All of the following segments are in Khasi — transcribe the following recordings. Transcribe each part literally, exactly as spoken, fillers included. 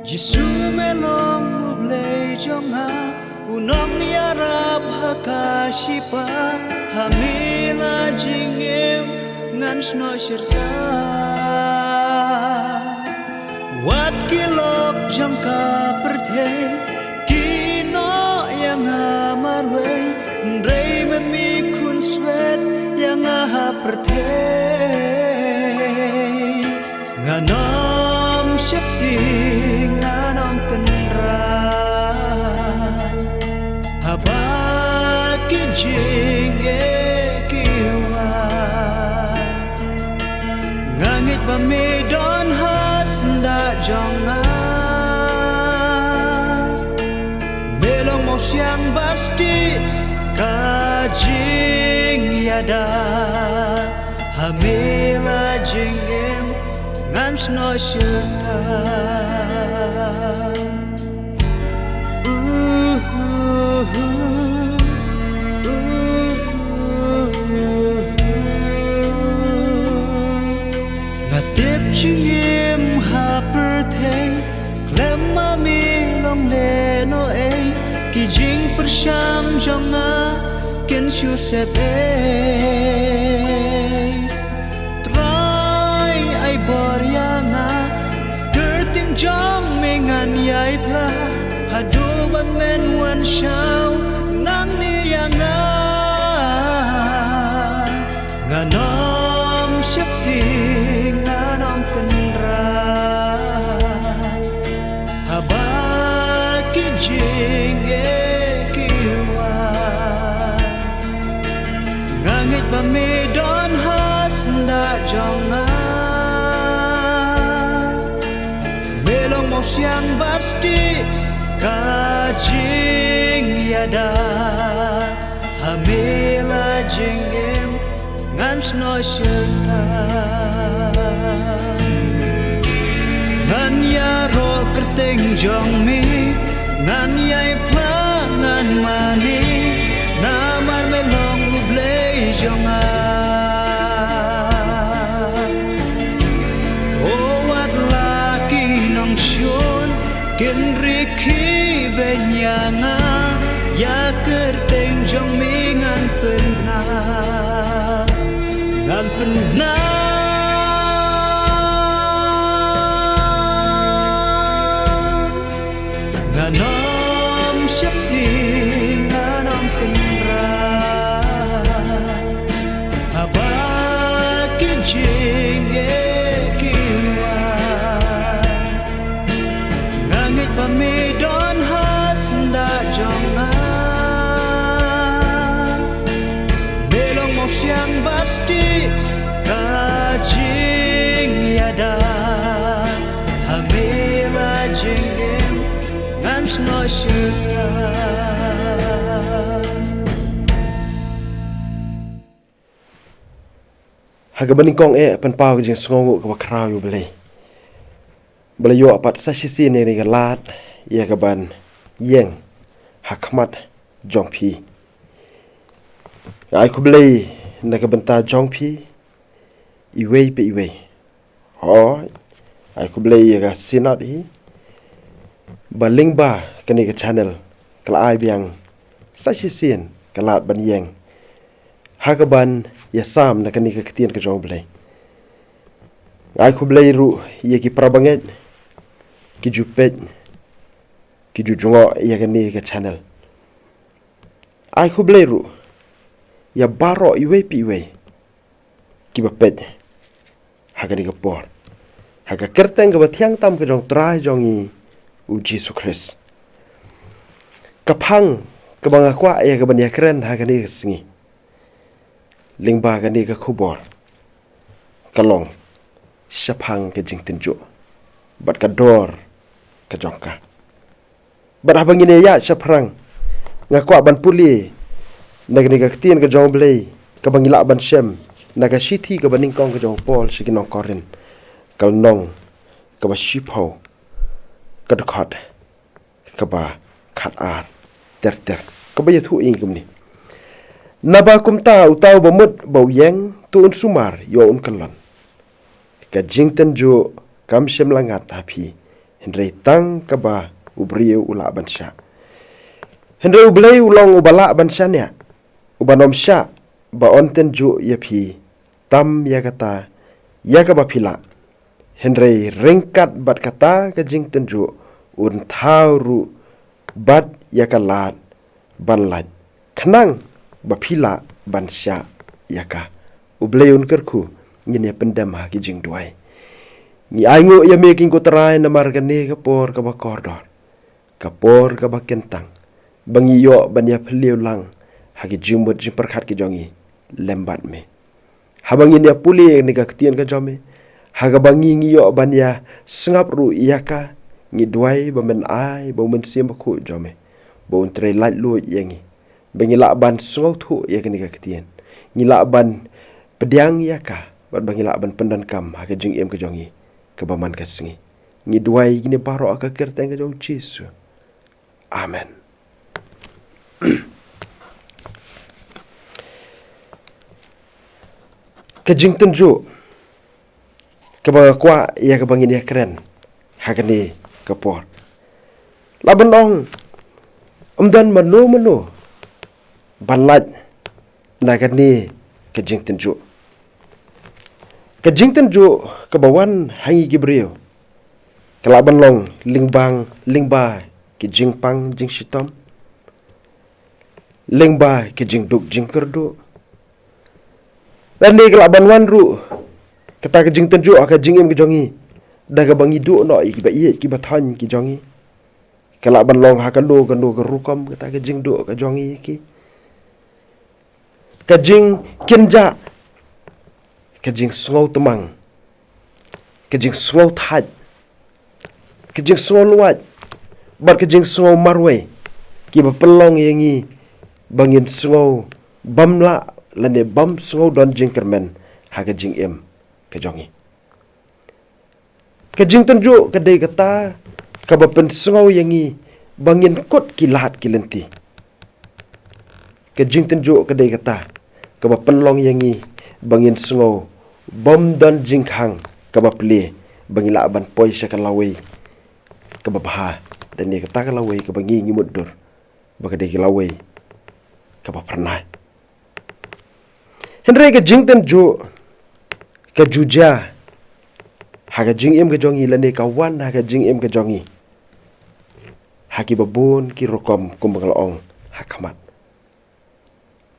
Jisu me long u Blei jong nga, u nongïarap ha ka shipa, ha me la jingim ngan snoh shirta. Wat ki lok jong ka pyrthei ki noh ïa nga marwei, hynrei me mi khun swet ïa nga ha pyrthei. Ngan ym sheptieng, ngan ym kynrad haba ki jingeh ki wan. Nga ngeit ba me don ha syndah jong nga. Me long mawsiang bad stieh ka jingïada. Ha me la jingim ngan snoh shirta. Nga tip jingim ha pyrthei khlem ma me long lehnohei, ki jingpyrshang jong nga kin shu sep ei. Trai ai bor ïa nga, kyrteng jong me ngan ïai phla, haduh ba men wan shaw nangne ïa nga. Ngan ym sheptieng, ngan ym kynrad haba ki jingeh ki wan. Nga ngeit ba me don ha syndah jong nga. Me long mawsiang bad stieh ka jingïada. Ha me la jingim ngan snoh shirta. Ngan ïaroh kyrteng jong me, ngan ïai phla, ngan mane, namar me long u Blei jong nga. O wat la ki nongshun kin ri khie beiñ ïa nga, ïa kyrteng jong me ngan pynbna, ngan pynbna. Ngan ym sheptieng, ngan ym kynrad haba ki jingeh ki wan. Nga ngeit ba me don ha syndah jong nga. Me long mawsiang bad stieh ka jingïada. Ha me la jingim ngan snoh shirta. Ha kaba nyngkong eh pynpaw ka jingsngewnguh kaba khraw ïa u Blei ba la ïoh pat sa shisien ïa kane ka lad ïa kaban ïeng ha khmat jong phi. Nga ai khublei na ka bynta jong phi iwei pa iwei. Hooid, ai khublei ïa ka Synod hi ba lyngba kane ka channel ka la ai biang sa shisien ka lad ban ïeng ha kaban ïasam na kane ka ktien ka jong u Blei. Nga ai khublei ruh ïa ki para bangeit, ki ju peit, ki ju jngoh ïa kane ka channel. Ai khublei ruh ïa baroh iwei pa iwei kiba peit ha kane ka por ha ka kyrteng kaba thiang tam ka jong u Trai jong ngi u Jisu Khrist. Ka phang kaba nga kwah ïa kaban ïakren ha kane ka sngi lyngba kane ka khubor ka long shaphang ka jingtynjuh bad ka dor ka jong ka. Bad haba ngin ïaid shaphrang, nga kwah ban pule na kane ka ktien ka jong u Blei kaba ngi lah ban shem na ka shithi kaba nyngkong ka jong u Paul sha ki nong Korinth, ka lynnong kaba shiphew, ka dkhot kaba khatar ter ter, kaba ïathuh ïa ngi kumne: Naba kumta uta uba mut ba u ïeng, to un sumar, ïoh un kyllon. Ka jingtynjuh kam shym la ngat ha phi, hynrei tang kaba u briew u lah ban shah. Hynrei U Blei u long uba lah ban shaniah, uban ym shah ba yn tynjuh ïa phi tam ïa kata ïa kaba phi lah, hynrei ryngkat bad kata ka jingtynjuh un thaw ruh bad ïa ka lad ban lait, khnang ba phi lah ban shah ïa ka. U Blei un kyrkhu, ngin ïa pyndem ha ki jingduwai. Ngi ainguh ïa me ko Trai namar kane ka por kaba kordor, ka por kaba kyntang, ba ngi ïoh ban ïa phylliew lang ha ki jingmut jingpyrkhat ki jong ngi lem bad me. Haba ngin ïa pule ïa kane ka ktien ka jong me, ha kaba ngi ngi ïoh ban ïa sngap ruh ïa ka, ngi duwai ba men ai ba U Mynsiem Bakhuid jong me ba un trei laitluid ïa ngi, ba ngi lah ban sngewthuh ïa kane ka ktien, ngi lah ban pdiang ïa ka, bad ba ngi lah ban pyndonkam ha ka jingim ka jong ngi kaba man ka sngi. Ngi duwai kine baroh ha ka kyrteng ka jong U Jisu. Amen. Ka jingtynjuh kaba nga kwah ïa kaba ngin ïa kren ha kane ka por, lah ban ong, ym don mano mano ban lait na kane ka jingtynjuh. Ka jingtynjuh kaba wan ha ngi ki briew ka lah ban long lyngba, lyngba ki jingpang jingshitom, lyngba ki jingduk jingkyrduh. Lane ka lah ban wan ruh kata ka jingtynjuh ha ka jingim ka jong ngi da kaba ngi duh noh ïa kiba ïeit kiba thoiñ ki jong ngi. Ka lah ban long ha kano kano ka rukom kata ka jingduh ka jong ngi ïa ki. Ka jingkynjah, ka jingsngew tymmen, ka jingsngew thait, ka jingsngew luid, bad ka jingsngew marwei, kiba pynlong ïa ngi ba ngin sngew bym lah lane bym sngew don jingkyrmen ha ka jingim ka jong ngi. Ka jingtynjuh ka dei kata kaba pynsngew ïa ngi ba ngin kut ki lad ki lynti. Ka jingtynjuh ka dei kata kaba pynlong ïa ngi ba ngin sngew bym don jingkhang kaba plie, ba ngi lah ban poi sha ka lawei kaba bha, lane kata ka lawei kaba ngi ngi mutdur ba ka dei ka lawei kaba phyrnai. Hynrei ka jingtynjuh ka ju jia ha ka jingim ka jong ngi, lane ka wan ha ka jingim ka jong ngi ha kiba bun ki rukom, kumba nga la ong ha khmat.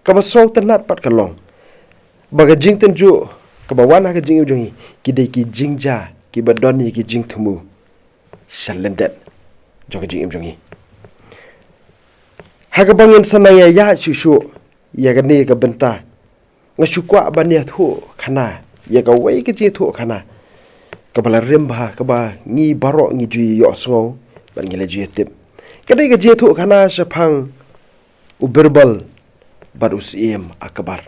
Kaba sngewtynnat pat ka long ba ka jingtynjuh kaba wan ha ka jingim jong ngi, ki dei ki jingjia kiba don ïa ki jingthmu sha lyndet jong ka jingim jong ngi. Ha kaba ngin sa nang ïa ïaid shuh shuh ïa kane ka bynta, nga shu kwah ban ïathuhkhana ïa kawei ka jingïathuhkhana kaba la rim bha, kaba ngi baroh ngi ju ïohsngew bad ngi la ju ïatip. Ka dei ka jingïathuhkhana shaphang u Birbal bad u Syiem Akbar.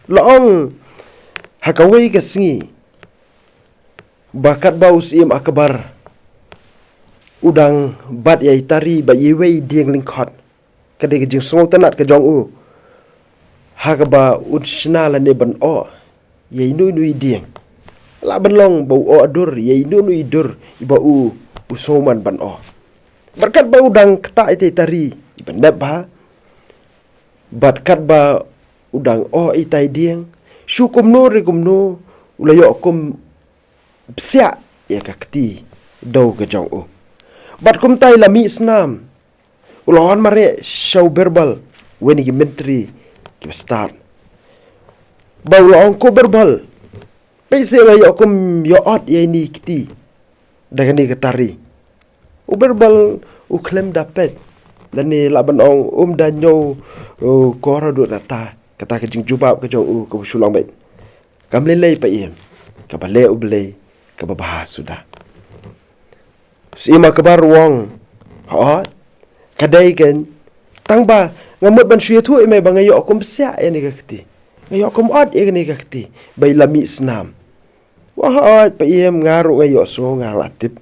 La ong ha kawei ka sngi ba katba u Syiem Akbar u dang bat ïa i tari bad iwei i dieng lyngkot, ka dei ka jingsngewtynnat ka jong u ha kaba un shna lane ban oh ïa ino ino i dieng. Lah ban long ba u oh dur ïa ino ino i dur iba u, u sngewman ban oh. Bad katba u dang ktah ïa i tari iba nep bha, bad katba u dang oh ïa i tai dieng, shu kumno re kumno u la ïoh kum bsiah ïa ka kti dew ka jong u. Bad kumta i la mih snam, u la wan mareh sha u Birbal, uwei na ki myntri kiba stad, ba u la ong, ko Birbal, peit seh nga ïoh kum ïoh ot ïa ine i kti da kane ka tari. U Birbal u khlem da peit lane lah ban ong um da ñiew, uh, kor haduh katta, kata ka jingjubab ka jong u kaba shu long beit. Kam lei lei Paiem, kaba leh U Blei kaba bha suda. U Syiem Akbar u ong, hooid, ka dei keiñ, tang ba nga mut ban shu ïathuh ïa me ba nga ïoh kum bsiah ïa kane ka kti, nga ïoh kum ot ïa kane ka kti ba i la mih snam. Wa hooid Paiem, nga ruh nga ïohsngew, nga la tip.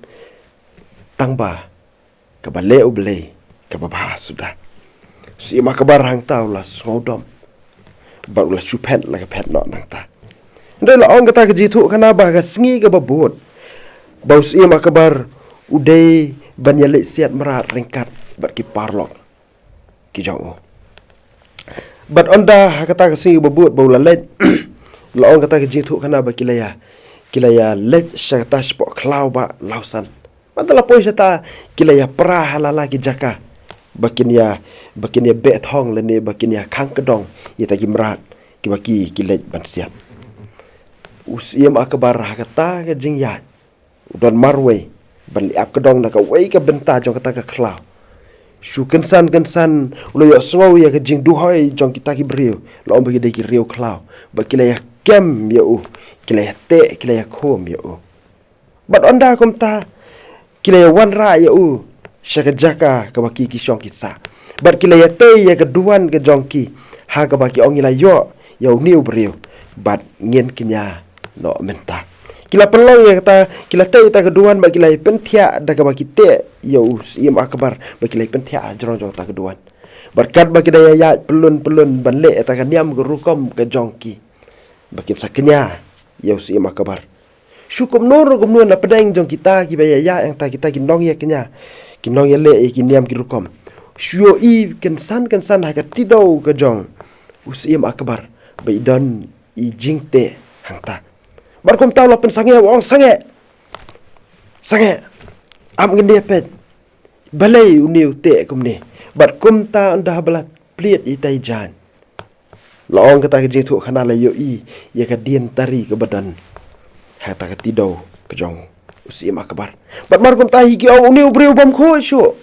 Tang ba kaba leh U Blei kaba bha suda. U Syiem Akbar hangta u la sngewdom bad u la shu phet la ka phet noh nangta. Hynrei la ong kata ka jingïathuhkhana ba ka sngi kaba bud ba u Syiem Akbar u dei ban ïaleit siat mrad ryngkat bad ki paralok ki jong u. Bad ynda ha kata ka sngi ba bud ba u la leit, la ong kata ka jingthoh khana ba ki la ïa, ki la ïaleit sha kata shapoh khlaw ba lawsan. Mynta la poi shata, ki la ïapra ha la la ki jaka ba kin ïa, ba kin ïabeh thong lane ba kin ïakhang kdong ïa kita ki mrad kiba ki, ki leit ban siat. U Syiem Akbar ha kata ka jingïaid u don marwei ban leh ap kdong na kawei ka bynta jong kata ka khlaw. Shu kynsan kynsan u la ïohsngew ïa ka jingduhoi jong kita ki briew, la ong ba ki dei ki riewkhlaw, ba ki la ïakem ïa u, ki la ïateh, ki la ïakhum ïa u. Bad ynda kumta ki la ïawanrah ïa u sha ka jaka kaba ki, ki shong ki sah. Bad ki la ïatei ïa ka duwan ka jong ki, ha kaba ki ong, ngi la ïoh ïa une u briew bad ngin kñia noh mynta. Ki la pynlong ïa kata, ki la tei ïa kata ka duwan bad ki la ïapynthiah da kaba ki teh ïa u Syiem Akbar, bad ki la ïapynthiah hajrong jong kata ka duwan. Bad katba ki da ïaid pyllun pyllun ban leh ïa kata ka niam ka rukom ka jong ki, ba kin sa kñia ïa u Syiem Akbar. Shu kumno ruh kumno na pdeng jong kita kiba ïa ïa, ïa kita ki nongïakñia, ki nongïaleh ïa ki niam ki rukom, shu ïohi kynsan kynsan ha ka tidew ka jong u Syiem Akbar ba i don i jingteh hangta. Bad kumta u la pynsangeh, u ong, sangeh, sangeh, ap ngin ïa peit balei une u teh kumne. Bad kumta ynda ba la plied ïa itai i jaiñ, la ong kata ka jingthoh khana, la ïohi ïa ka dien tari kaba don ha kata ka tidew ka jong u Syiem Akbar. Bad mar kumta hi ki ong, une u briew u bym khuid shuh,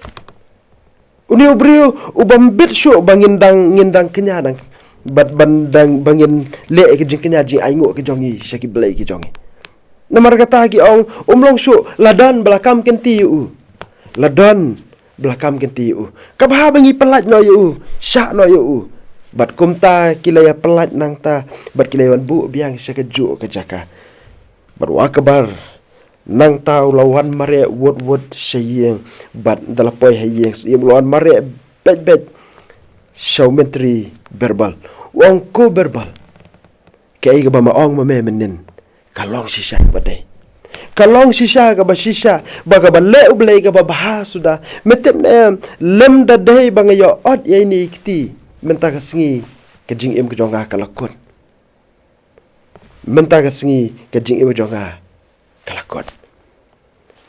une u briew u bym bit shuh ba ngin dang, ngin dang kñia dang, bad ban dang, ba ngin leh ka jingkñia jingainguh ka jong ngi sha ki blei ki jong ngi. Namar kata ki ong, um long shuh, la don ba la kam kynti ïa u, la don ba la kam kynti ïa u. Ka bha ba ngi pyllait noh ïa u, shah noh ïa u. Bad kumta ki la ïa pyllait nangta bad ki la ïa wan buh biang sha kajuh ka jaka. Bad u Akbar nangta u la wan mareh wut wut sha ïing, bad ynda la poi ha ïing, sha ïing u la wan mareh beit beit sha u Myntri Birbal. U ong, ko Birbal, kaei kaba ma ong ma me mynnin ka long shisha kaba dei. Ka long shisha kaba shisha, ba kaba leh U Blei kaba bha suda. Me tip ne em, lymda dei ba nga ïoh ot ïa ine i kti, mynta ka sngi ka jingim ka jong nga ka la kut. Mynta ka sngi ka jingim ka jong nga ka la kut.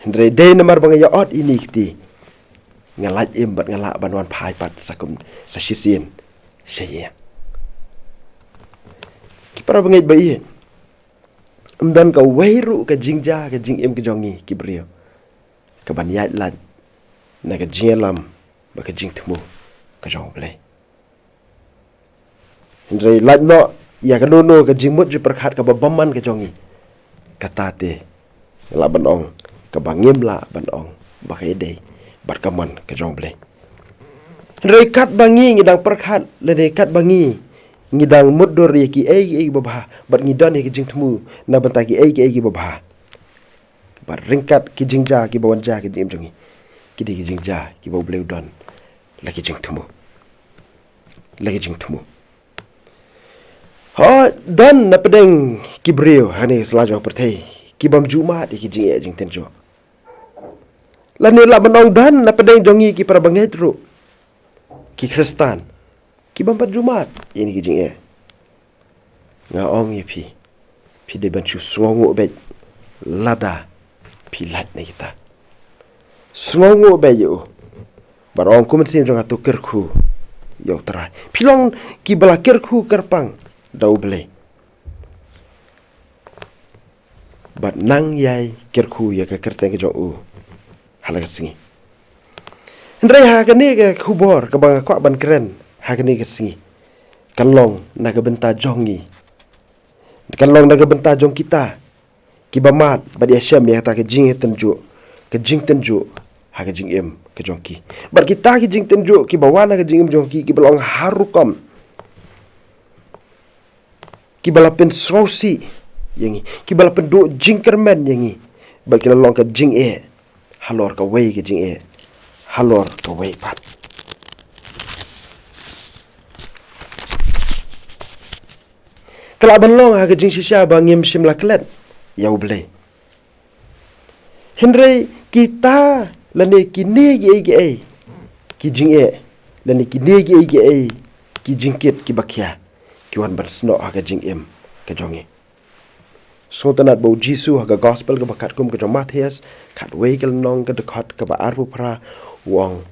Hynrei dei namar ba nga ïoh ot ine i kti, nga lait im bad nga lah ban wan phai pat sa kum sa shisien sha ïing. Ki para bangeit ba ïeit, ym don kawei ruh ka jingjia ka jingim ka jong ngi ki briew kaban ïaid lait na ka jingïalam bad ka jingthmu ka jong U Blei. Hynrei lait noh ïa kano kano ka jingmut jingpyrkhat kaba bymman ka jong ngi, kata te nga lah ban ong kaba ngim lah ban ong ba ka dei bad ka mon ka jong U Blei. Hynrei katba ngi, ngi dang pyrkhat lane katba ngi, ngi dang mutdur ïa kiei kiei kiba bha bad ngi don ïa ki jingthmu na bynta kiei kiei kiba bha, bad ryngkat ki jingjia kiba wan jia ha ka jingim jong ngi, ki dei ki jingjia kiba U Blei u don la ki jingthmu. La ki jingthmu. Ho, don na pdeng ki briew ha kane ka sla jong ka pyrthei ki bym ju mad ïa ki jingeh jingtynjuh. Lane lah ban ong don na pdeng jong ngi ki para bangeit ruh, ki Khristan, ki bym pat ju mad ïa kine ki jingeh. Nga ong ïa phi, phi dei ban shu sngewnguh beit lada phi lait na kita. Sngewnguh beit ïa u. Bad ong, ko mynsiem jong nga, to kyrkhu ïa U Trai. Phi long kiba la kyrkhu kyrpang da U Blei. Bad nang ïai kyrkhu ïa ka kyrteng ka jong u ha la ka sngi. Hynrei ha kane ka khubor kaba nga kwah ban kren ha kane ka sngi, kan long na ka bynta jong ngi, kan long na ka bynta jong kita kiba mad bad ïashem ïa kata ka jingtynjuh, ka jingtynjuh ha ka jingim ka jong ki. Bad kita ki jingtynjuh kiba wan ha ka jingim jong ki, kiba long har rukom, kiba la pynsngewsih ïa ngi, kiba la pynduh jingkyrmen ïa ngi, bad ki la long ka jingeh halor kawei ka jingeh halor kawei pat. Ka lah ban long ha ka jingshisha ba ngim shym la klet ïa U Blei. Hynrei kita lane kine kiei kiei ki jingeh, lane kine kiei kiei ki jingkit kiba khia, ki wan ban snoh ha ka jingim ka jong ngi. Sngewtynnad ba u Jisu ha ka gospel kaba katkum ka jong Mathaios, khatwei ka lynnong ka dkhot kaba arphew phra, u ong,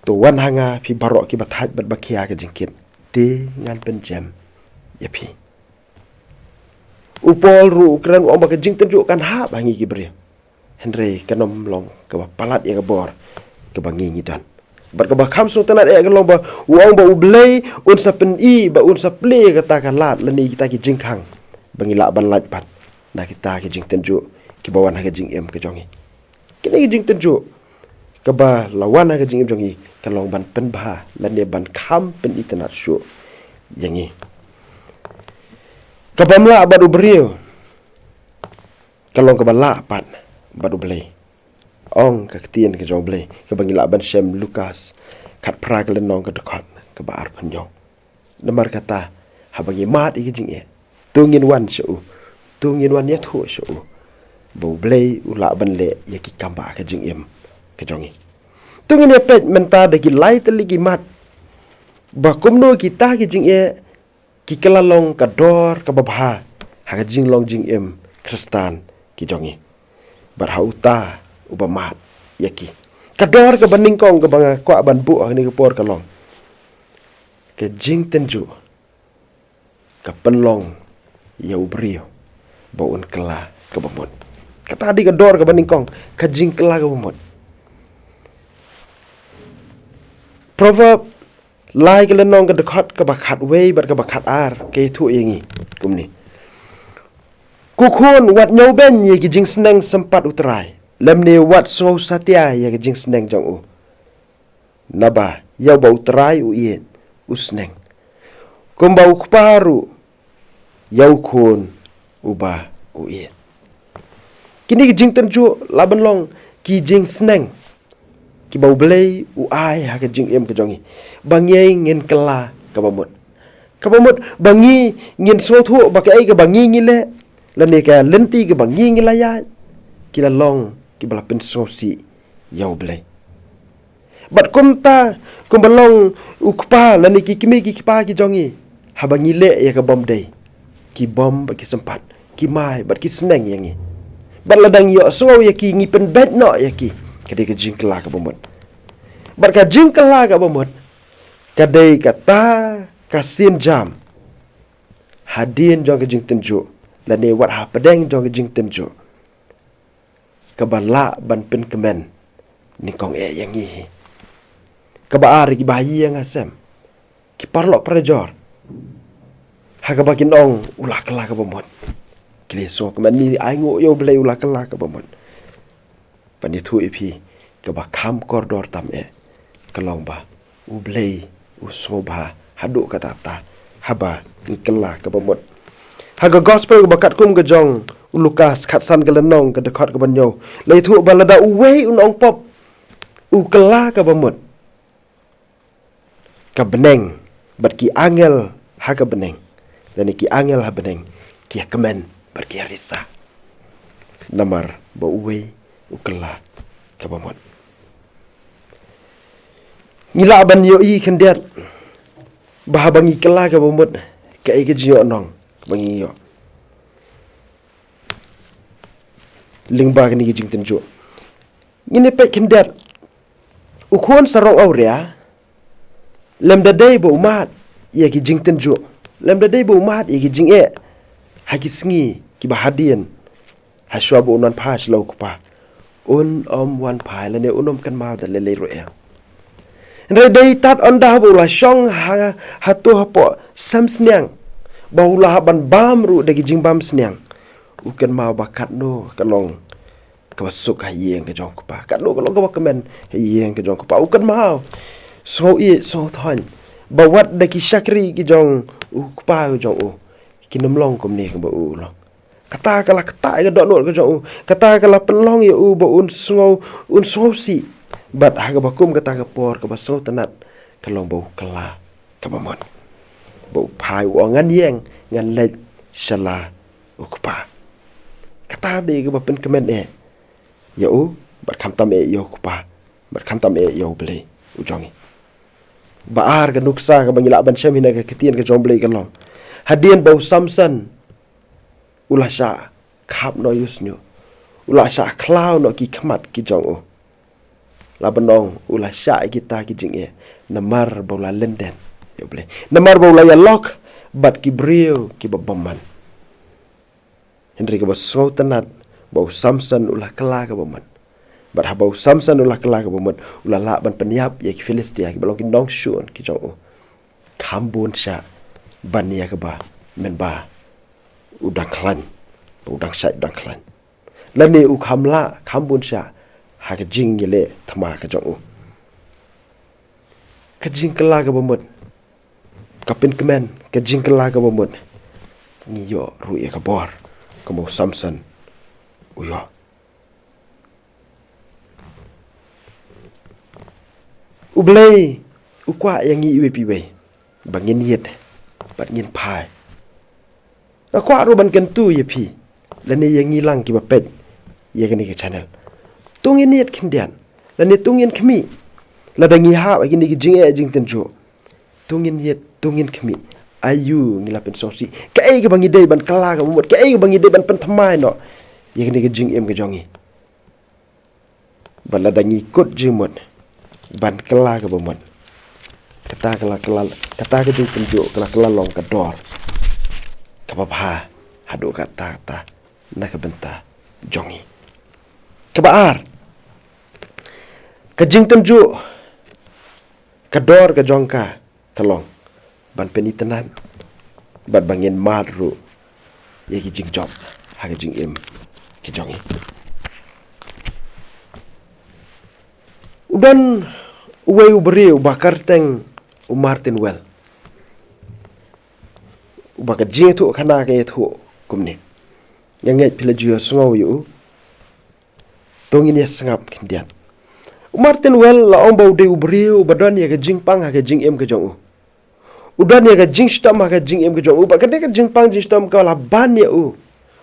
"To wan ha nga phi baroh kiba thait bad ba khia ka jingkit, te ngan pynjem ïa phi." U Paul ruh u kren u ong ba ka jingtynjuh kan hap ha ngi ki briew. Hynrei kan ym long kaba palat ïa ka bor kaba ngi ngi don. Bad kaba kham sngewtynnad eh ka long ba u ong ba U Blei un sa pyni, ba un sa plie kata ka lad lane kita ki jingkhang ba ngi lah ban lait pat na kita ki jingtynjuh kiba wan ha ka jingim ka jong ngi. Kine ki jingtynjuh kaba la wan ha ka jingim jong ngi ka long ban pynbha lane ban kham pynitynnad shuh ïa ngi. Kaba ym lah bad u briew ka long kaba lah pat bad U Blei. Ong ka ktien ka jong U Blei kaba ngi lah ban shem, Lukas khatphra ka lynnong ka dkhot kaba arphew hynñiew. Namar kata, haba ngi mad ïa ki jingeh, to ngin wan sha u, to ngin wan ïathuh sha u ba U Blei u lah ban leh ïa ki kam ba ha ka jingim ka jong ngi. To ngin ïa peit mynta da ki lai tylli ki mat ba kumno kita ki jingeh ki kylla long ka dor kaba bha ha ka jinglong jingim Khristan ki jong ngi. Bad ha uta uba mad ïa ki, ka dor kaba nyngkong kaba nga kwah ban buh ha kane ka por ka long ka jingtynjuh ka pynlong ïa u briew ba un kylla kaba mut. Kata dei ka dor kaba nyngkong, ka jingkylla kaba mut. Proverb lai ka lynnong ka dkhot kaba khatwei bad kaba khatar ka ïathuh ïa ngi kumne: Ko khun, wat ñiewbeiñ ïa ki jingsneng sympat U Trai, lymne wat sngew satia ïa ka jingsneng jong u. Naba ïa uba U Trai u ïeit u sneng, kumba u kpa ruh ïa u khun uba u ïeit. Kine ki jingtynjuh lah ban long ki jingsneng kiba U Blei u ai ha ka jingim ka jong ngi ba ngi ngin kylla kaba mut. Kaba mut ba ngi ngin sngewthuh ba kaei kaba ngi ngi leh lane ka lynti kaba ngi ngi la ïaid ki la long kiba la pynsngewsih ïa U Blei. Bad kumta, kumba long u kpa lane ki kmie ki kpa ki jong ngi, haba ngi leh ïa ka bym dei, ki bom bad ki sympat, ki mai bad ki sneng ïa ngi. Bad lada ngi ïohsngew ïa ki, ngi pynbeit noh ïa ki, ka dei ka jingkylla kaba mut. Bad ka jingkylla kaba mut ka dei kata ka sienjam hadien jong ka jingtynjuh lane wat hapdeng jong ka jingtynjuh kaba lah ban pynkmen nyngkong eh ïa ngi hi. Kaba ar, kiba ha ïing ha sem, ki paralok parajor, ha kaba kin ong u la kylla kaba mut, ki la sngewkmen, ngi ainguh ïa U Blei u la kylla kaba mut. Ban ïathuh ïa phi, kaba kham kordor tam eh ka long ba U Blei u sngewbha haduh katta katta haba ngi kylla kaba mut. Ha ka gospel kaba katkum ka jong u Lukas khatsan ka lynnong ka dkhot kaba hynñiew, la ïathuh ba lada uwei un ong pop, u kylla kaba mut, ka bneng bad ki angel ha ka bneng, lane ki angel ha bneng, ki ïa kmen bad ki ïa risa. Namar ba uwei u kylla kaba mut. Ngi lah ban ïohi khyndiat ba haba ngi kylla kaba mut, kaei ka jingïohnong kaba ngi ïoh lyngba kane ka jingtynjuh? Ngin ïa peit khyndiat, u khun sarong awria, lymda dei ba u mad ïa ki jingtynjuh, lymda dei ba u mad ïa ki jingeh ha ki sngi kiba hadien, hashwa ba un wan phai sha la u kpa, un ym wan phai lane un ym kynmaw da lei lei ruh ïa. Hynrei dei tad ynda ba u la shong ha, hato hapoh sem sniang, ba u la hap ban bam ruh da ki jingbam sniang, u kynmaw ba katno ka long kaba suk ha ïing ka jong u kpa, katno ka long kaba kmen ha ïing ka jong u kpa. U kynmaw, sngew ïeit, sngew thoiñ, ba wat da ki shakri ki jong u kpa ka jong u, kin ym long kumne kumba u long. Kata ka la ktah ïa ka dohnud ka jong u, kata ka la pynlong ïa u ba un sngew, un sngewsih. Bad ha kaba kum kata ka por kaba sngewtynnad ka long ba u kylla kaba mut, ba u phai, u ong, ngan ïeng, ngan leit sha la u kpa. Kata dei kaba pynkmen eh. ïa u, bad khamtam eh ïa u kpa, bad khamtam eh ïa u Blei u jong ngi. Ba ar ka nuksa kaba ngi lah ban shem hi na ka ktien ka jong u Blei ka long, hadien ba u Samson u la shah khap noh ïa u shñiuh, u la shah khlaw noh ki khmat ki jong u, la ban ong u la shah ïa kita ki jingeh, namar ba u la lyndet ïa u Blei, namar ba u la ïalok bad ki briew kiba bymman. Hynrei kaba sngewtynnat, ba u Samson u la kylla kaba mut. Bad haba u Samson u la kylla kaba mut, u la lah ban pynïap ïa ki Philistia kiba long ki nongshun ki jong u. Kham bun shah ban ïa kaba, mynba u dang khlaiñ, u dang shait u dang khlaiñ. Lane u kham lah, kham bun shah ha ka jingïaleh thma ka jong u. Ka jingkylla kaba mut, ka pynkmen, ka jingkylla kaba mut, ngi ïoh ruh ïa ka bor kaba u Samson u ïoh. U Blei u kwah ïa ngi iwei pa iwei ba ngin ïit bad ngin phai. Nga kwah ruh ban kyntu ïa phi, lane ïa ngi lang kiba peit ïa kane ka channel. To ngin ïit khyndiat, lane to ngin khmih. Lada ngi hap ha kine ki jingeh jingtynjuh, to ngin ïit, to ngin khmih. Aïu ngi la pynsngewsih? Kaei kaba ngi dei ban kylla kaba mut? Kaei kaba ngi dei ban pynthymmai noh ïa kane ka jingim ka jong ngi? Ba lada ngi kut jingmut ban kylla kaba mut, kata ka la kylla, kata ka jingtynjuh ka la kylla long ka dor kaba bha haduh katta katta na ka bynta jong ngi. Kaba ar, ka jingtynjuh, ka dor ka jong ka ka long ban pynitynnad bad ba ngin mad ruh ïa ki jingjop ha ka jingim ka jong ngi. U don uwei u briew uba kyrteng u Martyn Weld, uba ka jingïathuhkhana ka ïathuh kumne. Nga ngeit phi la ju ïohsngew ïa u. To ngin ïa sngap khyndiat. U Martyn Weld la ong ba u dei u briew ba don ïa ka jingpang ha ka jingim ka jong u. U don ïa ka jingshitom ha ka jingim ka jong u, bad kane ka jingpang jingshitom ka la ban ïa u.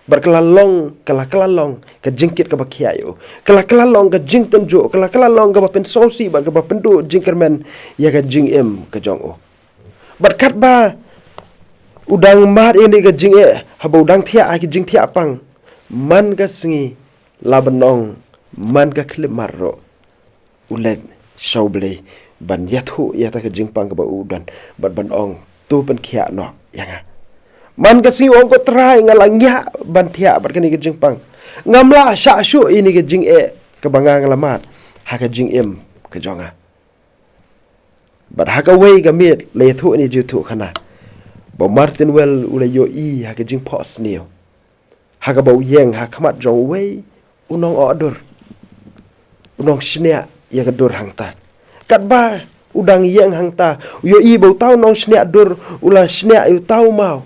Bad ka la long, ka la, ka la long ka jingkit kaba khiah ïa u. Ka la, ka la long ka jingtynjuh, ka la, ka la long kaba pynsngewsih bad kaba pynduh jingkyrmen ïa ka jingim ka jong u. Bad katba u dang mad ïa kane ka jingeh, haba u dang thiah ha ki jingthiah pang, man ka sngi, la ban ong, man ka khyllipmat ruh, u leit sha u Blei ban ïathuh ïa kata ka jingpang kaba u don, bad ban ong, to pynkhiah noh ïa nga. Man ka sngi u ong, ko Trai, nga la ngiah ban thiah bad kane ka jingpang. Ngam lah shah shuh ïa kane ka jingeh kaba nga nga la mad ha ka jingim ka jong nga. Bad ha kawei ka miet la ïathuh ïa kane ka jingïathuhkhana ba u Martyn Weld u la ïohi ha ka jingphohsniew, ha kaba u ïeng ha khmat jong uwei u nongoh dur, u nongsniah ïa ka dur hangta. Katba u dang ïeng hangta, u ïohi ba uta u nongsniah dur u la sniah ïa uta u maw.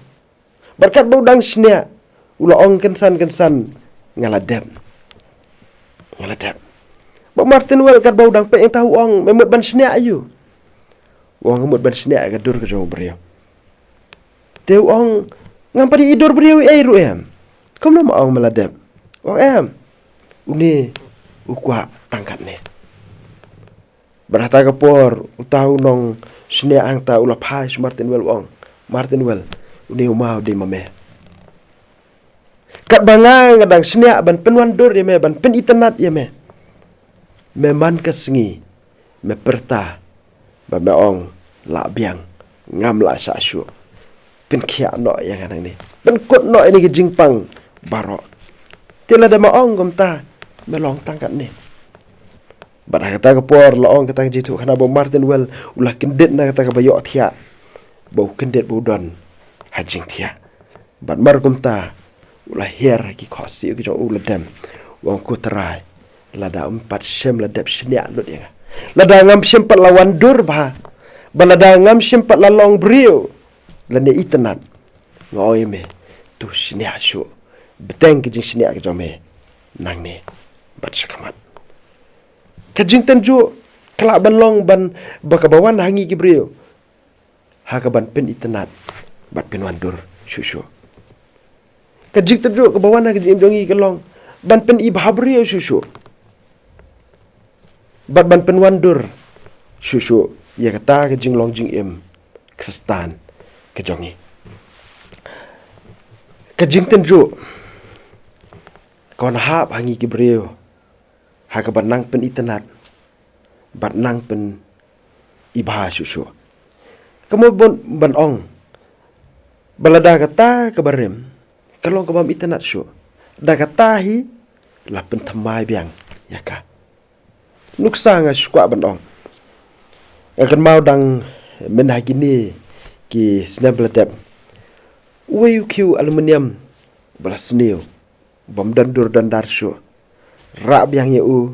Bad katba u dang sniah, u la ong, kynsan kynsan, nga la dep. Nga la dep. Ba u Martyn Weld katba u dang peit hangta u ong, me mut ban sniah aïu? U ong, nga mut ban sniah ïa ka dur ka jong u briew. Te u ong, ngam pat ïohi dur briew ei ruh em. Kumno ma ong me la dep? U ong, em. Une u kwah tang katne. Bad hata ka por, uta u nongsniah hangta u la phai sha u Martyn Weld u ong, Martyn Weld, une u maw u dei ma me. Katba nga nga dang sniah ban pynwandur ïa me, ban pynitynnad ïa me, me man ka sngi me pyrta ba me ong, lah biang, ngam lah shah shuh. Pynkhiah noh ïa nga nangne. Pynkut noh ïa kane ka jingpang baroh. Te lada me ong kumta, me long tang katne. Bad ha kata ka por la ong kata ka jingïathuhkhana ba u Martyn Weld u la kyndit na kata kaba ïohthiah, ba u kyndit ba u don ha jingthiah. Bad mar kumta u la hiar ha ki khohsiew ki jong u, u la dem. U ong, ko Trai, lada ym pat shym la dep sniah lut ïa nga, lada ngam shym pat la wandur bha, ba lada ngam shym pat la long briew lane itynnad, nga ong ïa me, to sniah shuh. Bteng ka jingsniah ka jong me nangne bad shakhmat. Ka jingtynjuh ka lah ban long ban, ba kaba wan ha ngi ki briew, ha kaban pynitynnad bad pynwandur shuh shuh. Ka jingtynjuh kaba wan ha ka jingim jong ngi ka long ban pynibhabriew shuh shuh. bad ban pynwandur shuh shuh ïa kata ka jinglong jingim Khristan ka jong ngi. Ka jingtynjuh ka wan hap ha ngi ki briew ha kaba nang pynitynnad bad nang pynibha shuh shuh. Ka mut ban, ban ong ba lada kata kaba rim ka long ka bym itynnad shuh, da kata hi la pynthymmai biang ïa ka. Nuksa nga shu kwah ban ong, nga kynmaw dang mynha kine ki snem ba la dep, uwei u khiew aluminium ba la sniew, bym don dur don dar shuh, rah biang ïa u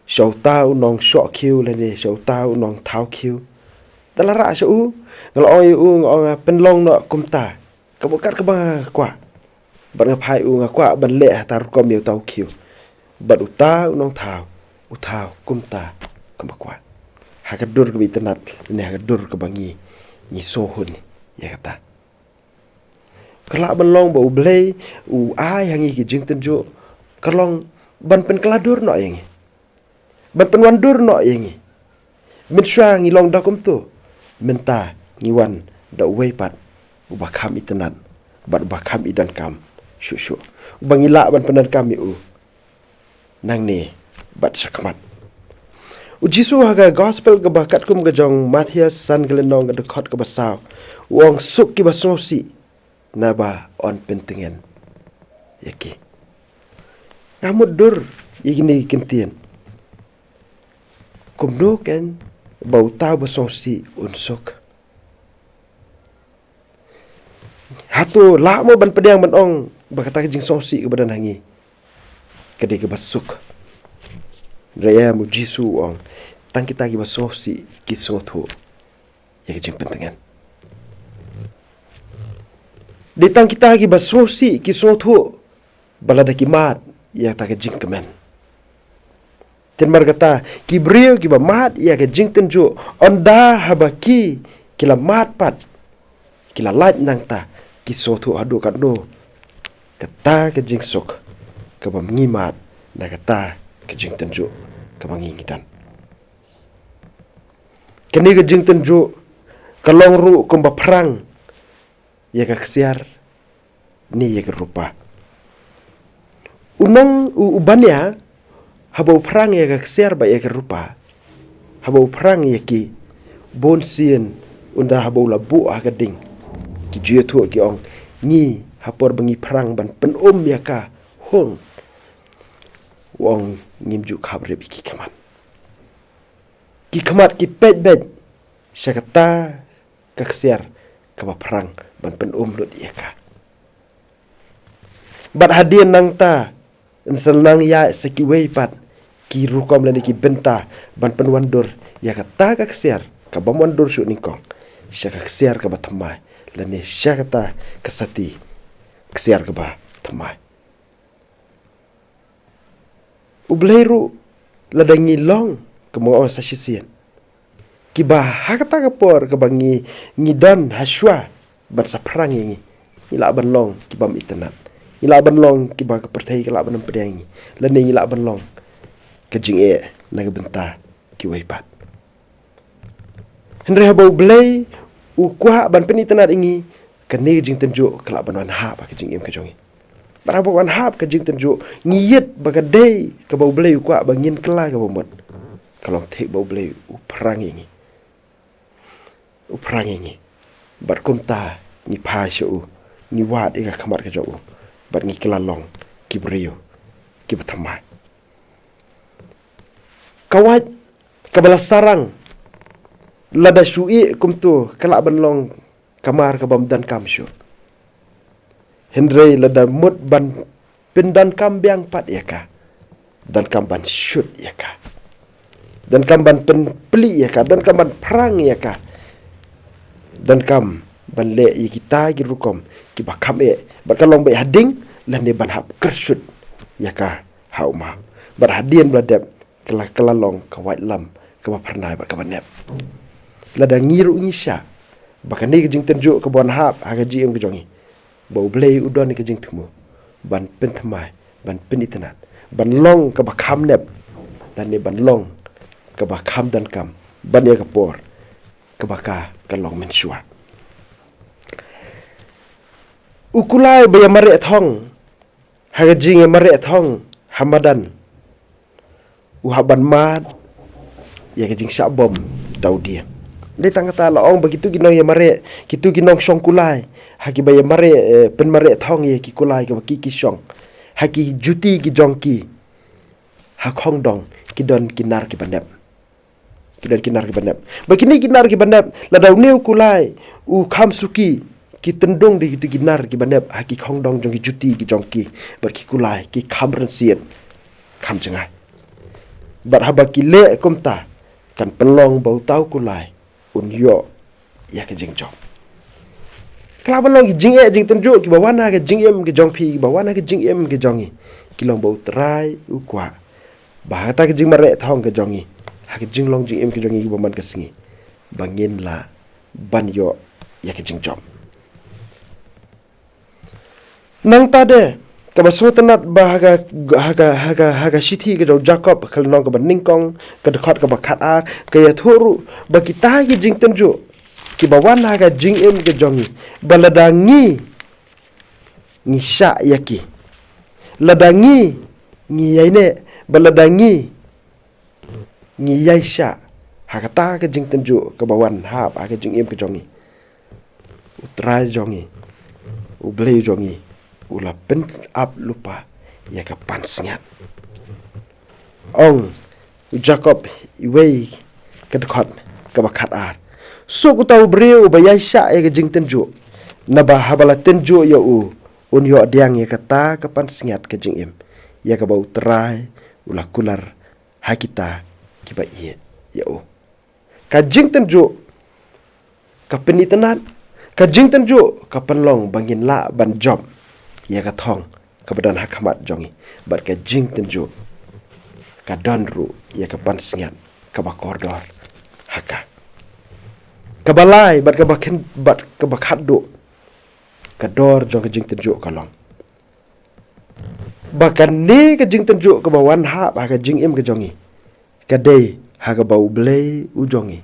sha uta u nongshoh khiew lane sha uta u nongthaw khiew. Da la rah sha u, nga la ong ïa u, nga ong, ah, pynlong noh kumta, ka bym kat kaba nga kwah. Bad nga phai u, nga kwah ban leh ha ta rukom ïa uta u khiew. Bad uta u nongthaw u thaw kumta kumba kwah, ha ka dur kaba itynnad ne ha ka dur kaba ngi, ngi sngewhun ïa kata. Ka lah ban long ba U Blei u ai ha ngi ki jingtynjuh ka long ban pynkylla dur noh ïa ngi, ban pynwandur noh ïa ngi. Mynshuwa ngi long da kumto, mynta ngi wan da uwei pat uba kham itynnad bad uba kham idonkam shuh shuh, uba ngi lah ban pyndonkam ïa u nangne bad shakhmat. U Jisu ha ka gospel kaba katkum ka jong Mathaios san ka lynnong ka dkhot kaba saw, u ong, suk kiba sngewsih, naba yn pyntngen ïa ki. Nga mutdur ïa kine ki ktien. Kumno ken ba uta uba sngewsih un suk? Hato lah mo ban pdiang ban ong ba kata ka jingsngewsih kaba don ha ngi ka dei kaba suk? Hynrei em, u Jisu u ong, tang kita kiba sngewsih ki sngewthuh ïa ka jingpyntngen. Dei tang kita kiba sngewsih ki sngewthuh ba lada ki mad ïa kata ka jingkmen. Te namar kata, ki briew kiba mad ïa ka jingtynjuh, ynda haba ki, ki la mad pat, ki la lait nangta, ki sngewthuh haduh katno kata ka jingsuk kaba ngi mad na kata ka jingtynjuh kaba ngi, ngi don. Kane ka jingtynjuh ka long ruh kumba phrang ïa ka ksiar ne ïa ka rupa. U nong u, u bania, haba u phrang ïa ka ksiar bad ïa ka rupa, haba u phrang ïa ki, bunsien ynda haba u la buh ha ka ding, ki ju ïathuh ki ong, ngi, ha por ba ngi phrang ban pyn-um ïa ka, hung, u ong, ngim ju khapbrip ïa ki khmat. Ki khmat ki peit beit sha kata ka ksiar kaba phrang ban pyn-um lut ïa ka. Bad hadien nangta, yn sa nang ïaid sa kiwei pat ki rukom lane ki bynta ban pynwandur ïa kata ka ksiar kaba wandur shuh nyngkong sha ka ksiar kaba thymmai, lane sha kata ka sati ksiar kaba thymmai. U Blei ruh, lada ngi long, kumba nga ong sa shisien, kiba ha kata ka por kaba ngi, ngi don ha shuwa ban sa phrang ïa ngi, ngi lah ban long ki bym itynnad, ngi lah ban long kiba ka pyrthei ka lah ban pdiang ïa ngi, lane ngi lah ban long ka jingeh na ka bynta kiwei pat. Hynrei haba U Blei u kwah ban pynitynnad ïa ngi, kane ka jingtynjuh ka lah ban wan hap ha ka jingim ka jong ngi. Bad haba wan hap ka jingtynjuh, ngi ïit ba ka dei kaba U Blei u kwah ba ngin kylla kaba mut, ka long thik ba U Blei u phrang ïa ngi. U phrang ïa ngi. Bad kumta ngi phai sha u, ngi wad ïa ka khmat ka jong u, bad ngi kylla long ki briew kiba thymmai. Ka wait kaba la sarang, lada shu ïeh kumto, ka lah ban long kamar ka bym donkam shuh. Hynrei lada mut ban pyndonkam biang pat ïa ka, donkam ban shut ïa ka, donkam ban pynplie ïa ka, donkam ban phrang ïa ka, donkam ban leh ïa kita ki rukom kiba kham eh, bad ka long beit ha ding, lane ban hap kyrshut ïa ka ha u maw. Bad hadien ba la dep, ka la, ka la long ka waitlam kaba phyrnai bad kaba nep. Lada ngi ruh ngi shah ba kane ka jingtynjuh kaba wan hap ha ka jingim ka jong ngi, ba U Blei u don ka jingthmu ban pynthymmai, ban pynitynnad, ban long kaba kham nep, lane ban long kaba kham donkam ban ïa ka por kaba ka ka long mynshuwa. U kulai ba ïa mareh thong ha ka jingïa mareh thong ha madan u hap ban mad ïa ka jingshah bom da u dieng. Dei tang kata la ong ba kitu ki nongïa mareh, kitu ki nongshong kulai ha kiba ïa mareh, eh, pynmareh thong ïa ki kulai kiba ki ki shong ha ki juti ki jong ki ha khongdong ki don ki nar kiba nep. Ki don ki nar kiba nep. Ba kine ki nar kiba nep, lada une u kulai u kham suki, ki tyndung da kitu ki nar kiba nep ha ki khongdong jong ki juti ki jong ki, bad ki kulai ki kham rynsied, kham jngai. Bad haba ki leh kumta, kan pynlong ba uta u kulai un ïoh ïa ka jingjop. Ka la ban long ki jingeh jingtynjuh kiba wan ha ka jingim ka jong phi, kiba wan ha ka jingim ka jong ngi, ki long ba U Trai u kwah ba ha kata ka jingmareh thong ka jong ngi, ha ka jinglong jingim ka jong ngi kiba man ka sngi, ba ngin lah ban ïoh ïa ka jingjop. Nangta de, kaba sngewtynnat ba ha ka, ha ka, ha ka, ha ka shithi ka jong u Jakob, ka lynnong kaba nyngkong, ka dkhot kaba khatar, ka ïathuh ruh ba kita ki jingtynjuh kiba wan ha ka jingim ka jong ngi, ba lada ngi, ngi shah ïa ki, lada ngi, ngi ïaineh, ba lada ngi, ngi ïaishah ha kata ka jingtynjuh kaba wan hap ha ka jingim ka jong ngi, U Trai jong ngi, U Blei jong ngi, u la pynap lypa ïa ka pansngiat. Ong u Jakob, iwei ka dkhot kaba khatar: Suk uta u briew uba ïaishah ïa ka jingtynjuh, naba haba la tynjuh ïa u, un ïoh pdiang ïa kata ka pansngiat ka jingim, ïa kaba U Trai u la kular ha kita kiba ïeit ïa u. Ka jingtynjuh ka pynitynnad, ka jingtynjuh ka pynlong ba ngin lah ban jop ïa ka thong kaba don ha khmat jong ngi, bad ka jingtynjuh ka don ruh ïa ka pansngiat kaba kordor ha ka. Kaba lai bad kaba khen, bad kaba khatduh, ka dor jong ka jingtynjuh ka long ba kane ka jingtynjuh kaba wan hap ha ka jingim ka jong ngi, ka dei ha kaba U Blei u jong ngi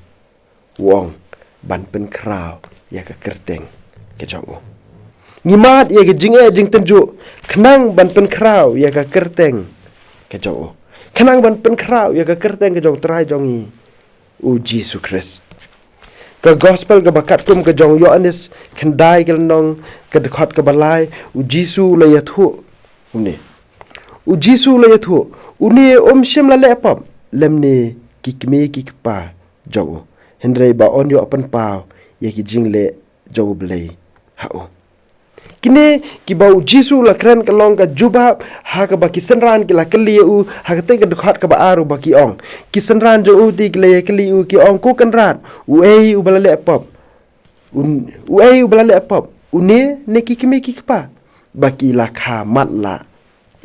u ong ban pynkhraw ïa ka kyrteng ka jong u. Ngi mad ïa ka jingeh jingtynjuh khnang ban pynkhraw ïa ka kyrteng ka jong u, khnang ban pynkhraw ïa ka kyrteng ka jong U Trai jong ngi, U Jisu Khrist. Ka gospel kaba katkum ka jong u Ïoannis, khyndai ka lynnong, ka dkhot kaba lai, U Jisu u la ïathuh une. U Jisu u la ïathuh, une um shym la leh pop, lymne ki kmie ki kpa jong u, hynrei ba un ïoh pynpaw ïa ki jingleh jong U Blei ha u. Kine kiba U Jisu u la kren ka long ka jubab ha kaba ki synran ki la kylli ïa u, ha katei ka dkhot kaba ar, uba ki ong. Ki synran jong u te ki la ïakylli ïa u, ki ong, Ko Kynrad, uei uba la leh pop? Un, uei uba la leh pop? Une ne ki kmie ki kpa? Ba ki la kha matlah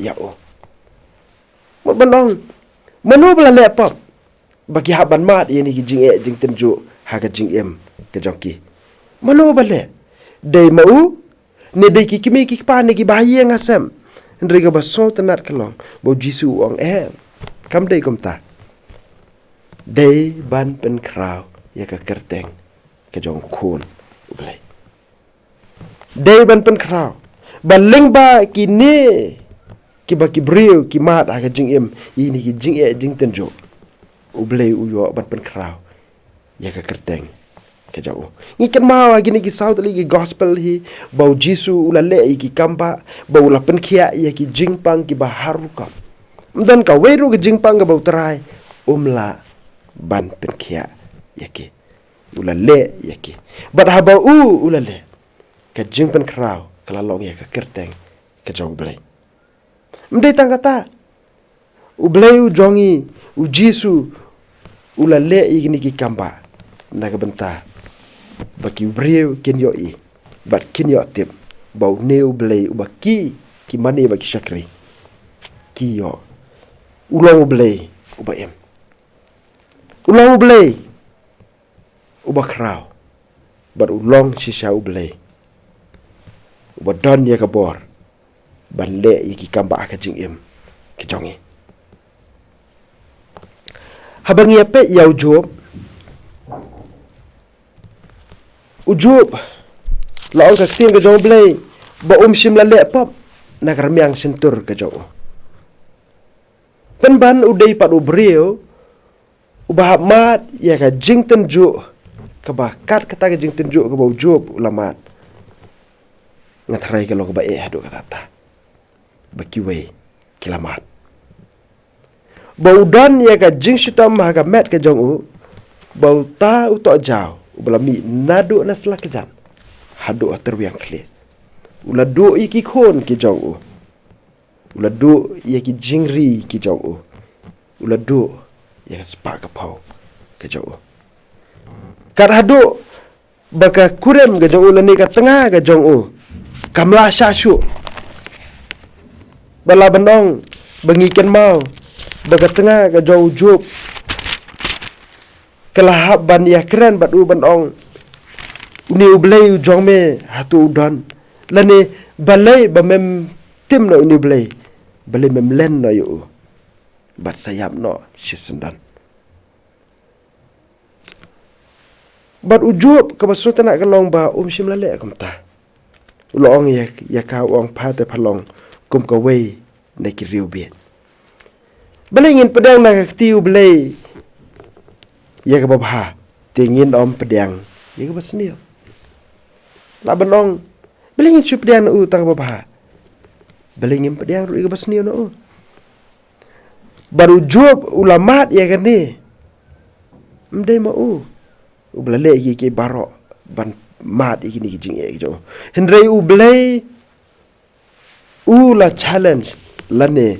ïa u. Mut ban ong, mano ba la leh pop ba ki hap ban mad ïa kine ki jingeh jingtynjuh ha ka jingim ka jong ki? Mano ba leh? Dei ma u, ne dei ki kmie ki kpa, ne kiba ha ïing ha sem? Hynrei kaba sngewtynnat ka long ba U Jisu u ong, em, kam dei kumta. Dei ban pynkhraw ïa ka kyrteng ka jong U Khun U Blei. Dei ban pynkhraw ba lyngba kine kiba ki briew ki mad ha ka jingim ïa kine ki jingeh jingtynjuh, U Blei u ïoh ban pynkhraw ïa ka kyrteng ka jong u. Ngi kynmaw ha kine ki saw tylli ki gospel hi ba U Jisu u la leh ïa ki kam ba, ba u la pynkhiah ïa ki jingpang kiba har rukom. Ym don kawei ruh ka jingpang kaba U Trai um lah ban pynkhiah ïa ki. U la leh ïa ki. Bad haba u, u la leh, ka jingpynkhraw ka la long ïa ka kyrteng ka jong U Blei. Ym dei tang kata, U Blei u jong ngi, U Jisu, u la leh ïa kine ki kam ba na ka bynta ba ki briew kin ïohi bad kin ïoh tip ba une U Blei uba ki, ki mane bad ki shakri ki ïoh, u long U Blei uba im. U long U Blei uba khraw, bad u long shisha U Blei uba don ïa ka bor ban leh ïa ki kam ba ha ka jingim ka jong ngi. Haba ngi ïa peit ïa u Job, u Job la ong ka ktien ka jong U Blei ba um shym la leh pop na ka rmiang shyntur ka jong u. Pynban u dei pat u briew uba hap mad ïa ka jingtynjuh, kaba kat kata ka jingtynjuh kaba u Job u la mad. Nga tharai ka long kaba eh haduh katta katta ba kiwei ki la mad. Ba u don ïa ka jingshitom ha ka met ka jong u, ba uta u tohjaw uba la mih naduh na slakjan haduh ha tyrwiang khlieh, u la duh ïa ki khun ki jong u, u la duh ïa ki jingri ki jong u, u la duh ïa ka spah ka phew ka jong u. Kat haduh ba ka kurim ka jong u lane ka tnga ka jong u kam lah shah shuh. Ba lah ban ong ba ngi kynmaw ba ka tnga ka jong u Job ka la hap ban ïakren bad u ban ong, une U Blei u jong me hato u don? Lane balei ba mem tim noh ïa une U Blei? Balei mem len noh ïa u bad sa ïap noh shisyndon? Bad u Job kaba sngewtynnat ka long ba um shym la leh kumta. U la ong ïa, ïa ka, u ong, pha te pha long kum kawei na ki riewbieit. Balei ngin pdiang na ka kti U Blei ïa kaba bha, te ngin ym pdiang ïa kaba sniew? Lah ban ong, balei ngin shu pdiang na u tang kaba bha? Balei ngim pdiang ruh ïa kaba sniew na u? Bad u Job u la mad ïa kane. Ym dei ma u uba la leh ïa ki baroh ban mad ïa kine ki jingeh ki jong u. Hynrei U Blei u la challenge lane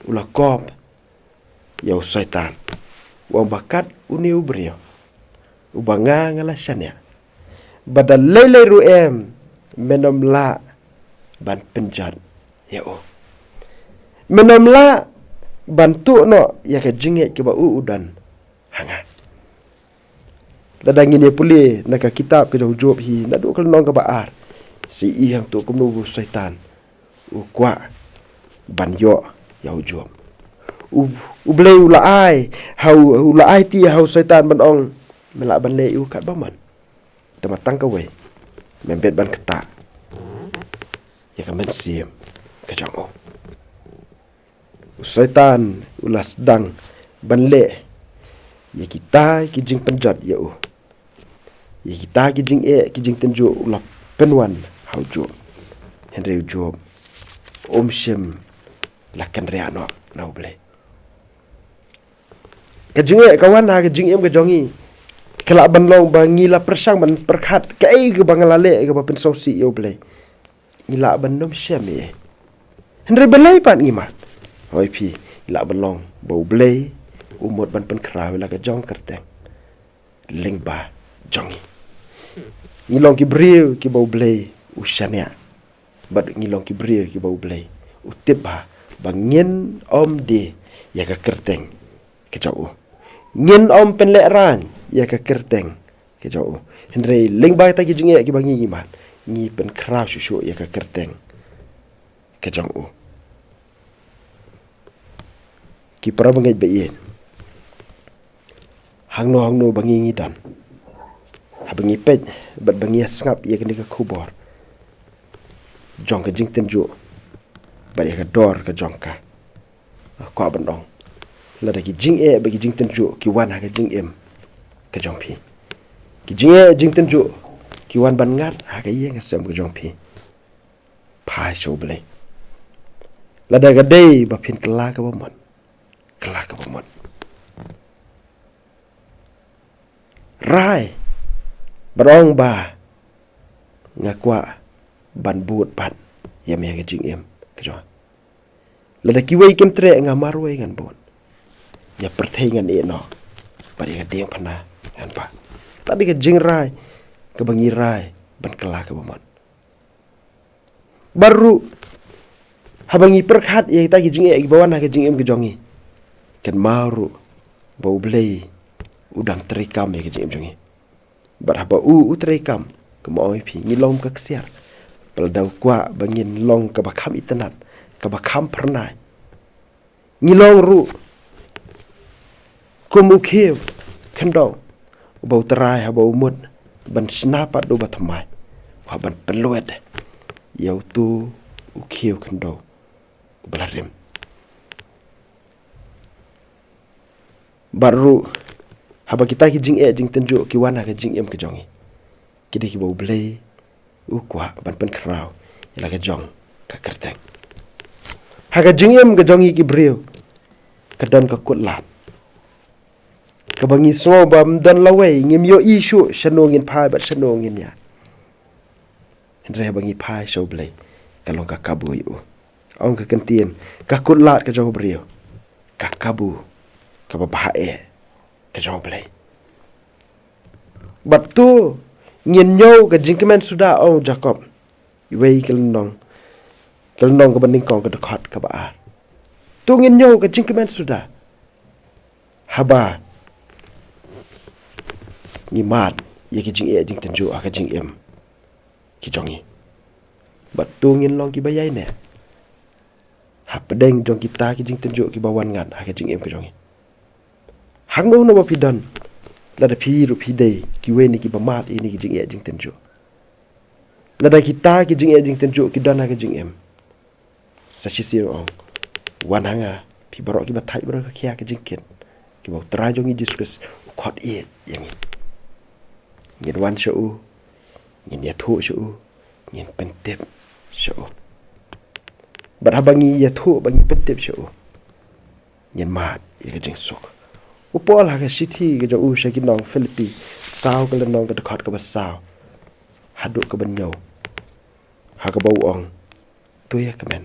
u la kop ïa u Soitan. U ong ba kat une u briew uba nga nga la shaniah, ba da lei lei ruh em men ym lah ban pynjot ïa u. Men ym lah ban tuh noh ïa ka jingngeit kaba u u don ha nga. Lada ngin ïa pule na ka kitab ka jong u Job hi, naduh ka lynnong kaba ar, sa i hangto kumno u Soitan u kwah ban ïoh ïa u Job. U, U Blei u la ai ha u, u la aiti ha u Soitan ban ong, me lah ban leh ïa u katba mon. Te ma tang kawei, mem bit ban ktah ïa ka mynsiem ka jong u. U Soitan u la sdang ban leh ïa kita ki jingpynjot ïa u. Ïa kita ki jingeh, ki jingtynjuh u la pynwan ha u Job. Hynrei u Job um shym la kynriah noh na U Blei. Ka jingeh ka wan ha ka jingim ka jong ngi. Ka lah ban long ba ngi la pyrshang ban pyrkhat, kaei kaba nga la leh kaba pynsngewsih ïa U Blei. Ngi lah ban ym shem ïa. Hynrei balei pat ngi mad? Hooid phi, ngi lah ban long ba U Blei u mut ban pynkhraw ïa la ka jong kyrteng lyngba jong ngi. Ngi long ki briew kiba U Blei u shaniah. Bad ngi long ki briew kiba U Blei u tip bha ba ngin ym die ïa ka kyrteng ka jong u. Ngin ym pynlehraiñ ïa ka kyrteng ka jong u. Hynrei lyngba kita ki jingeh kiba ngi ngi mad, ngi pynkhraw shuh shuh ïa ka kyrteng ka jong u. Ki para bangeit ba ïeit, hangno hangno ba ngi ngi don, haba ngi peit bad ba ngi ïa sngap ïa kane ka khubor jong ka jingtynjuh bad ïa ka dor ka jong ka, nga kwah ban ong, lada ki jingeh bad ki jingtynjuh ki wan ha ka jingim ka jong phi, ki jingeh jingtynjuh ki wan ban ngat ha ka ïing ka sem ka jong phi, phai sha U Blei. Lada ka dei ba phin kylla kaba mon, kylla kaba mon. Rai bad ong ba nga kwah ban bud pat ïa me ha ka jingim ka jong nga. Lada kiwei kim treh, nga marwei ngan bud. Ïa pyrthei ngan ïeh noh bad ïa ka diengphna ngan pah. Kata dei ka jingrai kaba ngi rai ban kylla kaba mon. Bad ruh, haba ngi pyrkhat ïa kita ki jingeh kiba wan ha ka jingim ka jong ngi, kynmaw ruh ba U Blei u dang treikam ïa ka jingim jong ngi. Bad haba u u treikam, kumba ong ïa phi, ngi long ka ksiar. Ba lada u kwah ba ngin long kaba kham itynnad, kaba kham phyrnai, ngi long ruh Kum u khiew khyndew uba u Trai haba u mut ban shna pat da uba thymmai, u hap ban pynlwet ïa uto u khiew khyndew uba la rim. Bad ruh, haba kita ki jingeh jingtynjuh ki wan ha ka jingim ka jong ngi, ki dei kiba U Blei u kwah ban pynkhraw ïa la ka jong ka kyrteng. Ha ka jingim ka jong ngi ki briew, ka don ka kutlad kaba ngi sngew ba ym don lawei, ngim ïohi shuh shano ngin phai bad shano ngin ïaid. Hynrei haba ngi phai sha U Blei, ka long ka kabu ïa u. Ong ka kyntien, ka kutlad ka jong u briew, ka kabu kaba bha eh ka jong U Blei. Bad to ngin ñiew ka jingkmen suda, ong u Jakob, iwei ka lynnong, ka lynnong kaba nyngkong, ka dkhot kaba ar. To ngin ñiew ka jingkmen suda haba ngi mad ïa ki jingeh jingtynjuh ha ka jingim ki jong ngi. Bad to ngin long kiba ïaineh hapdeng jong kita ki jingtynjuh kiba wan ngat ha ka jingim ka jong ngi. Hangno hangno ba phi don, lada phi ruh phi dei kiwei na kiba mad ïa kine ki jingeh jingtynjuh, lada kita ki jingeh jingtynjuh ki don ha ka jingim, sa shisien ong, wan ha nga phi baroh kiba thait baroh ka khia ka jingkit, kiba U Trai jong ngi Jisu Khrist u khot ïeit ïa ngi. Ngin wan sha u, ngin ïathuh sha u, ngin pyntip sha u. Bad haba ngi ïathuh bad ngi pyntip sha u, ngin mad ïa ka jingsuk. U Paul ha ka shithi ka jong u sha ki nong Philippi, saw ka lynnong, ka dkhot kaba saw haduh kaba hynñiew, ha kaba u ong, to ïa kmen.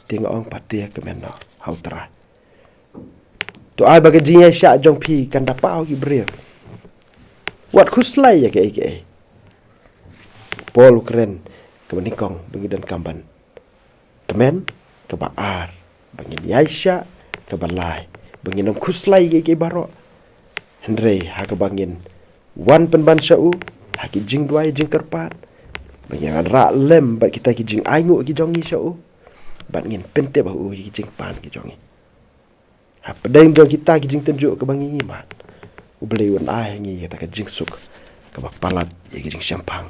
Te nga ong pat, to ïa kmen noh ha U Trai. To ai ba ka jingïaishah jong phi kan da paw ki briew. Wat khuslai ïa kaei kaei. Paul u kren, kaba nyngkong, ba ngi donkam ban kmen, kaba ar, ba ngin ïaishah, kaba lai, ba ngin ym khuslai ïa kaei kaei baroh. Hynrei ha kaba ngin wan pynban sha u ha ki jingduwai jingkyrpad, ba ngin wanrah lem bad kita ki jingainguh ki jong ngi sha u, bad ngin pyntip ha u ïa ki jingpan ki jong ngi. Hapdeng jong kita ki jingtynjuh kaba ngi ngi mad, U Blei un ai ha ngi ïa kata ka jingsuk kaba palat ïa ki jingshemphang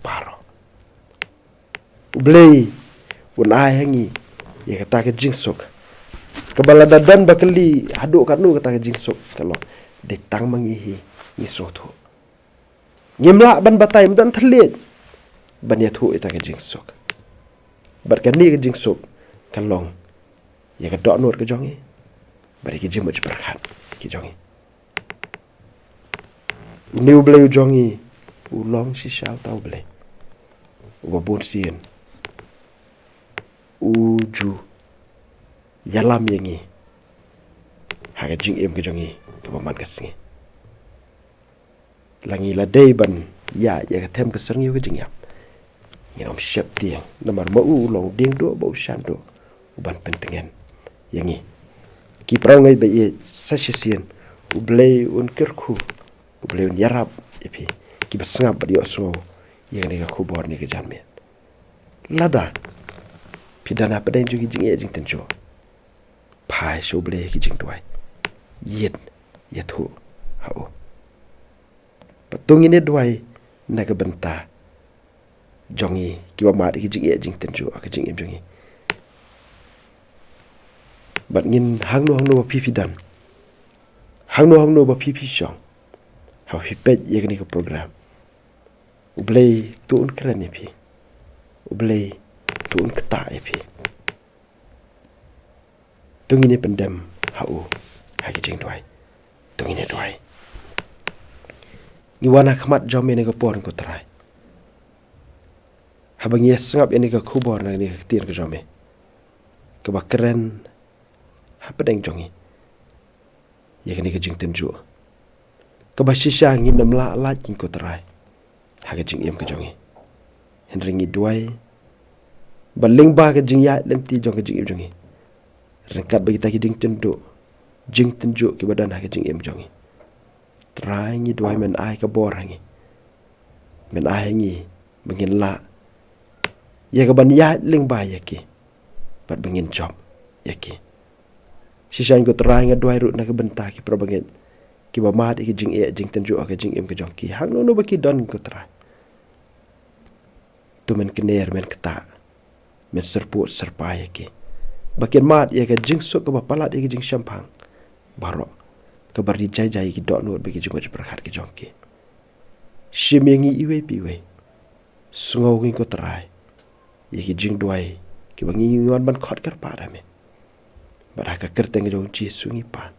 baroh. U Blei un ai ha ngi ïa kata ka jingsuk kaba lada don ba kylli haduh katno kata ka jingsuk, ka long dei tang ma ngi hi ngi sngewthuh. Ngim lah ban batai, ym don thylliej ban ïathuh ïa kata ka jingsuk. Bad kane ka jingsuk ka long ïa ka dohnud ka jong ngi bad ïa ki jingmut jingpyrkhat ki jong ngi. Une U Blei u jong ngi u long shisha uta U Blei uba bun sien u ju ïalam ïa ngi ha ka jingim ka jong ngi kaba man ka sngi. La ngi la dei ban ïaid ïa ka them ka syrngiew ka jingïap, ngin ym sheptieng, namar ma u u long u dieng duh bad u shan duh uban pyntngen ïa ngi. Ki para ngi ba ïeit, sa shisien U Blei un kyrkhu, U Blei un ïarap ïa phi kiba sngap bad ïohsngew ïa kane ka khubor ne ka janmiet. Lada phi don hapdeng jong ki jingeh jingtynjuh, phai sha U Blei ha ki jingduwai, ïit ïathuh ha u. Bad to ngin ïa duwai na ka bynta jong ngi kiba mad ïa ki jingeh jingtynjuh ha ka jingim jong ngi. Bad ngin, hangno hangno ba phi phi don, hangno hangno ba phi phi shong, haba phi peit ïa kane ka program, U Blei to un kren ïa phi, U Blei to un ktah ïa phi. To ngin ïa pyndem ha u ha ki jingduwai. To ngin ïa duwai. Ngi wan ha khmat jong me ha kane ka por, ko Trai, haba ngi ïa sngap ïa kane ka khubor na kane ka ktien ka jong me kaba kren hapdeng jong ngi ïa kane ka jingtynjuh kaba shisha ngin ym lah lait, ko Trai, ha ka jingim ka jong ngi. Hynrei ngi duwai ba lyngba ka jingïaid lynti jong ka jingim jong ngi, ryngkat bad kita ki jingtynjuh, jingtynjuh kiba don ha ka jingim jong ngi, Trai, ngi duwai men ai ka bor ha ngi, men ai ha ngi ba ngin lah ïa kaban ïaid lyngba ïa ki bad ba ngin jop ïa ki. Shisha, ko Trai, nga duwai ruh na ka bynta ki para bangeit kiba mad ïa ka jingeh jingtynjuh ha ka jingim ka jong ki, hangno hangno ba ki don, ko Trai. To men kner, men ktah, men syrpud syrpai ïa ki, ba kin mad ïa ka jingsuk kaba palat ïa ka jingshemphang baroh, kaba ri jai jai ïa ki dohnud bad ki jingmut jingpyrkhat ki jong ki. Shim ïa ngi iwei pa iwei, sngew ngi, ko Trai, ïa ki jingduwai kiba ngi wan ban khot kyrpad ha me. Bad ha ka kyrteng jong u Jisu ngi pan.